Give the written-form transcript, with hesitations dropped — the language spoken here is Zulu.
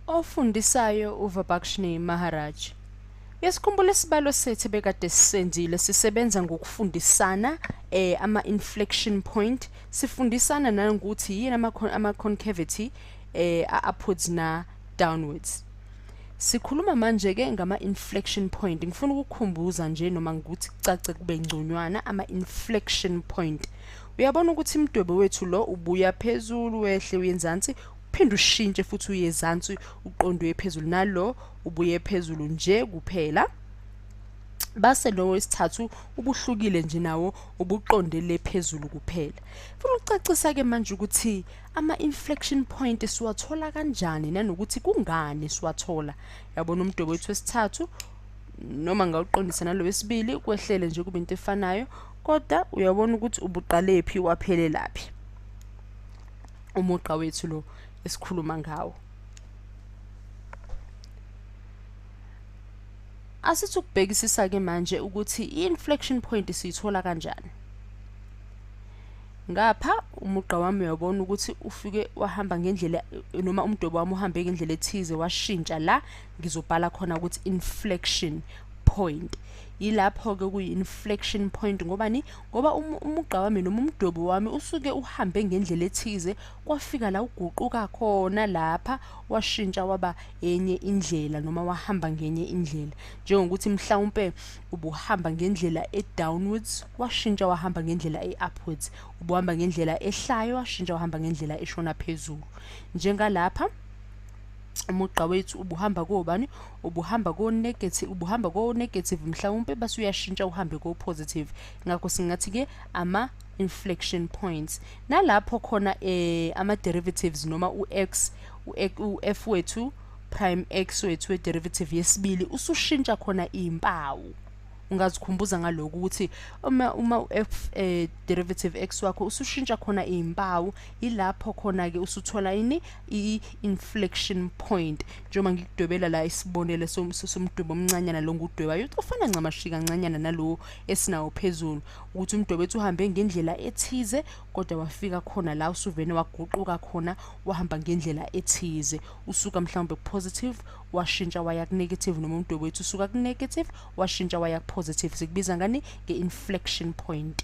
Ofundisayo uVabakshnee Maharaj. Uyasikhumbula isibalo sethu ebekade sisenzile sisebenza ngokufundisana ama-inflection point, sifundisana nangokuthi yini ama-concavity upwards na downwards. Sikhuluma manje-ke ngama-inflection point. Ngifuna ukukukhumbuza nje noma ngokuthi kucace kube ngconywana ama-inflection point. Uyabona ukuthi imidwebo wethu lo ubuya phezulu wehle uye enzansi, uphinde ushintshe futhi uye ezansi uqonde uye phezulu, nalo ubuye phezulu nje kuphela. Base lo wesithathu ubuhlukile nje nawo ubuqonde le phezulu kuphela. Funa ukucacisa ke manje ukuthi ama-inflection point siwathola kanjani nanokuthi kungani siwathola. Yabona umdwebo wethu wesithathu noma ngawuqondisa nalo wesibili kwehlele nje kube into efanayo, kodwa uyabona ukuthi ubuqalephi waphelelaphi umugqa wethu lo esikhuluma ngawo. Asithi ukubhekisisa ke manje ukuthi i-inflection point siyithola kanjani. Ngapha umugqa wami uyabona ukuthi ufike wahamba ngendlela noma umdwebo wami uhambe ngendlela ethize washintsha la ngizobhala khona ukuthi inflection point. Yilapho-ke kuyi-inflection point ngobani? Ngoba umugqa wami noma umdwebo wami usuke uhambe ngendlela ethize kwafika la uguquka khona lapha washintsha waba enye indlela noma wahamba ngenye indlela. Njengokuthi mhlawumpe ubuhamba ngendlela e-downwards washintsha wahamba ngendlela e-upwards, ubuhamba ngendlela ehlayo washintsha wahamba ngendlela eshona phezulu. Njengalapha umugqa wethu ubuhamba kobani? Ubuhamba ko-negative, ubuhamba ko-negative mhlawumpe base uyashintsha uhambe ko-positive. Ngakho singathi-ke ama-inflection points. Nalapho khona ama-derivatives noma u-x, u-f wethu prime x wethu we-derivative yesibili usushintsha khona iy'mpawu. Ungazikhumbuza ngalokhu ukuthi uma u-f derivative x wakho usushintsha khona iy'mpawu, ilapho khona-ke usuthola ini i-inflection point. Njengoba ngikudwebela la isibonelo somdwebo omncanyana lo ngudwebayo ufana ncamashi kancanyana nalo esinawo phezulu, ukuthi umdwebo wethu uhambe ngendlela ethize kodwa wafika khona la usuvene waguquka khona wahamba ngendlela ethize, usuka mhlawumbe ku-positive washintsha waya ku-negative, noma umdwebo wethu usuka ku-negative washintsha waya ku-positive. Sikubiza ngani? Nge-inflection point.